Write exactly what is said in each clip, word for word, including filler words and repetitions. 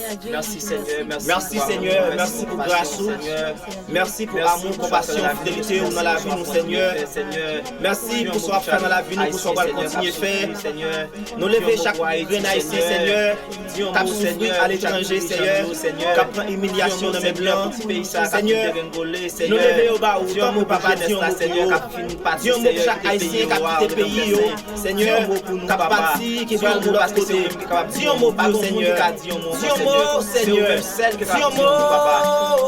Mèsi, Senyè. Mèsi, Senyè. Mèsi pou gras ou. Mèsi pou amou, konpasyon, fidelite ou nan lavi nou, Senyè. Mèsi pou sa w ap fè nan lavi nou, pou sa w pral kontinye fè. Nou leve chak grenn Ayisyen, Senyè, k ap soufri aletranje, Senyè, k ap pran imilyasyon nan men blan. Senyè, nou leve yo ba ou, tanpri, Papa, di yon mo pou yo. Di yon mo pou chak Ayisyen k ap kite peyi yo. Senyè, k ap pati, ki pral lòt kote. Di yon mo pou yo, Senyè. Di yon mo, Senyè. Di yon mo.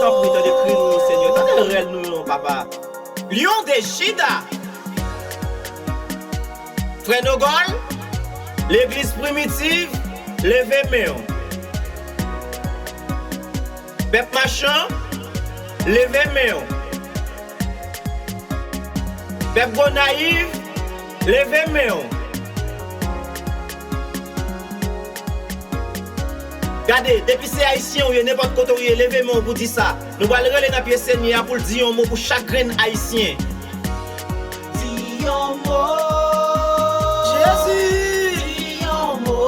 Tanpri, tande kri nou yo, Senyè. Tande rèl nou yo, Papa. Lion de Jida. Frè Nogòl, legliz Primitiv, leve men w. Pèp Machan, leve men w. Pèp Gonayiv, leve men w. Gade, depi se Ayisyen ou ye, nenpòt kote ou ye, leve men w pou di sa. Nou pral rele nan pye Senyè a pou l di yon mo pou chak grenn Ayisyen. Di yon mo. Jezi. Di yon mo.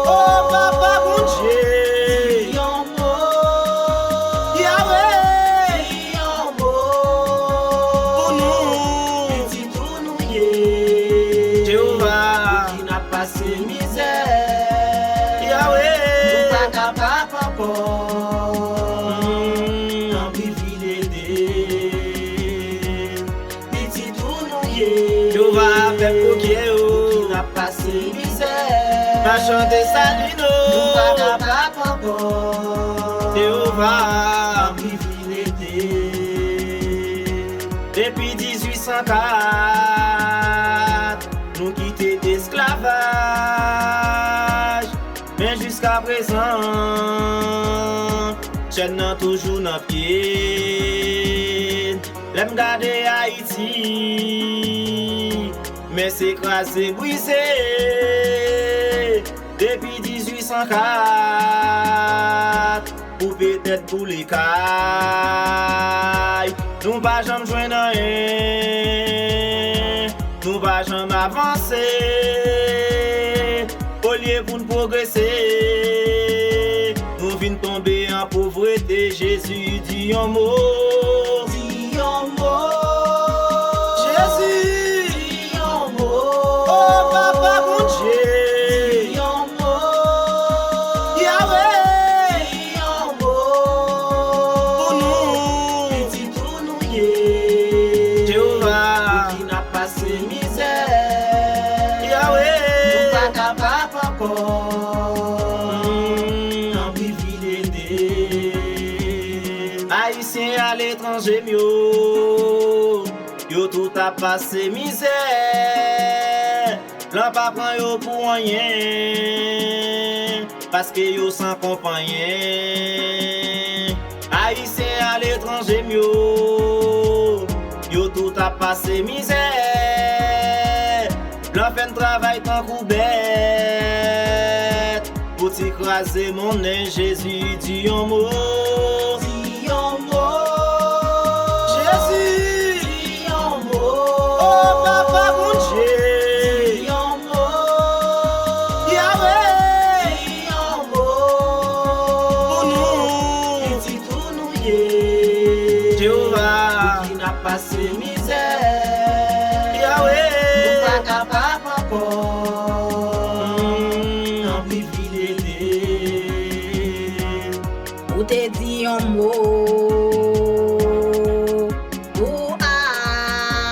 O Papa Bondye. Di yon mo. Yawe. Di yon mo. Pou nou. Pitit ou nou ye. Jewova. Pou ki n ap pase mizè. Yawe. Nou pa kapab ankò. Mm. Tanpri vin ede. Pitit ou nou ye. Jewova, pèp ou k ye o. Pou ki n ap pase mizè. Machan Desalin o. Nou pa kapab ankò. Jewova. Tanpri vin ede. Depi dizuit san kat, nou kite esklavaj. Men jiskaprezan, chèn nan toujou nan pye n. Lè m gade Ayiti, men se kraze brize. Depi dizuit san kat, pou petèt boule kay. Nou pa janm jwenn anyen, nou pa janm avanse. Olye pou n pwogrese, nou vin tonbe an povrete. Jezi, di yon mo. Di yon mo. Jezi. Di yon mo. O Papa Bondye. Di yon mo. Yawe. Di yon mo. Pou nou. Pitit ou nou ye. Jewova. Pou ki n ap pase mizè. Yawe. Nou pa kapab ankò. Mm. Tanpri vin ede. Ayisyen aletranje m yo, yo tout ap pase mizè. Blan pa pran yo pou anyen, paske yo san konpanyen. Ayisyen aletranje m yo, yo tout ap pase mizè. Blan fè n travay tankou bèt, pou ti kraze monnen. Jezi, di yon mo. Di yon mo. Jezi. Di yon mo. O Papa Bondye. Di yon mo. Yawe. Di yon mo. Pou nou. Pitit ou nou ye. Jewova. Pou ki n ap pase mizè. Yawe. Nou pa kapab ankò. Mm. Tanpri vin ede. Ou te di yon mo pou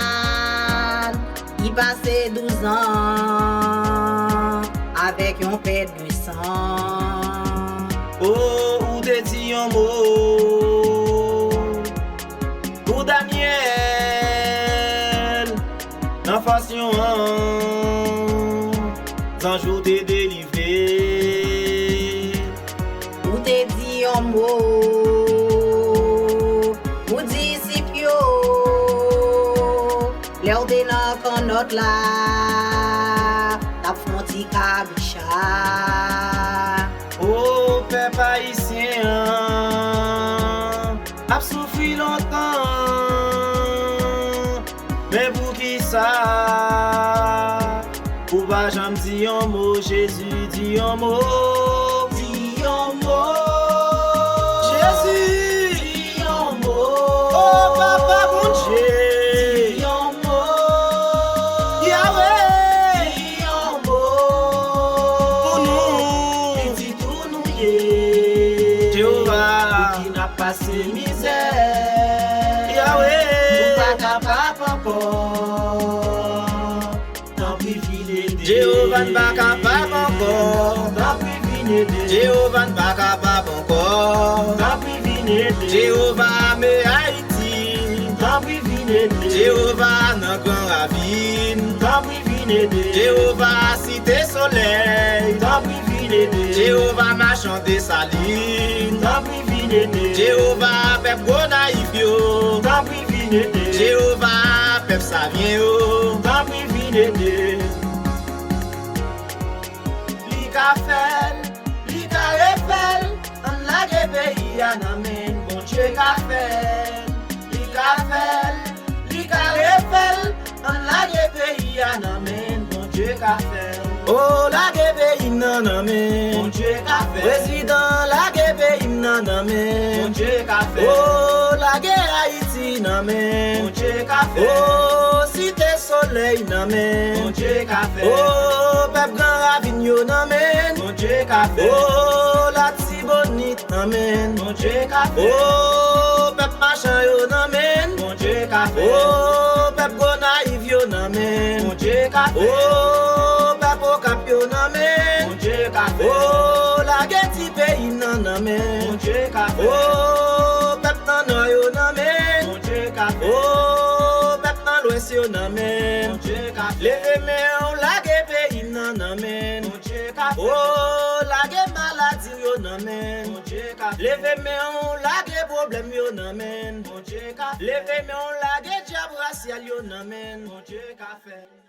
Ann, ki pase douz an avèk yon pèt de san. O, ou te di yon mo pou Danyèl, nan fas lyon an, zanj ou te delivre. Ou te di yon mo pou disip yo, lè w te nan kannòt la, t ap fè yon ti kabicha. O, pèp ayisyen an ap soufri lontan, men poukisa ou pa janm di yon mo? Jezi, di yon mo. Di yon mo. Di yon mo. Yahweh. Di yon mo. Pou nou. Pitit ou nou ye. Jewova. Pou ki n ap pase mizè. Yahweh. Nou pa kapab ankò. Tanpri vin ede. Jewova, n pa kapab ankò. Tanpri vin ede. Jewova, n pa kapab ankò. Tanpri vin ede. Jewova, ame Ayiti. Tanpri vin ede. Jewova, nan Gran Ravin. Tanpri vin ede. Jewova, Site Solèy. Tanpri vin ede. Jewova, Machan Desalin. Tanpri vin ede. Jewova, pèp Gonayiv yo. Tanpri vin ede. Jewova, pèp Savyen yo. Tanpri vin ede. Li ka fè l, li ka refè l. Ann lage peyi a nan men n, Bondye ka fè l. Li ka fè l, li ka refè l. Ann lage peyi a nan men n, Bondye ka fè l. O, lage peyi m nan nan men n. Bondye ka fè l. Prezidan, lage peyi m nan nan men n. Bondye ka fè l. O, lage Ayiti nan men n. Bondye ka fè l. O, Site Solèy nan men n. Bondye ka fè l. O, pèp Gran Ravin yo nan men n. Bondye ka fè l. O, Latibonit nan men n. Bondye ka fè l. O, pèp Machan yo nan men n. Bondye ka fè l. O, pèp Gonayiv yo nan men n. Bondye ka fè l. O, pèp Okap yo nan men n. Bondye ka fè l. O, lage ti peyi m nan nan men n. Bondye ka fè l. O, pèp nan Nò yo nan men n. Bondye ka fè l. O, pèp nan Lwès yo nan men n. Bondye ka fè l. Leve men w, lage peyi m nan nan men n. Bondye ka fè l. O, lage maladi yo nan men n. Bondye ka fè l. Leve men w, lage pwoblèm yo nan men n. Bondye ka fè l. Leve men w, lage dyab rasyal yo nan men n. Bondye ka fè l.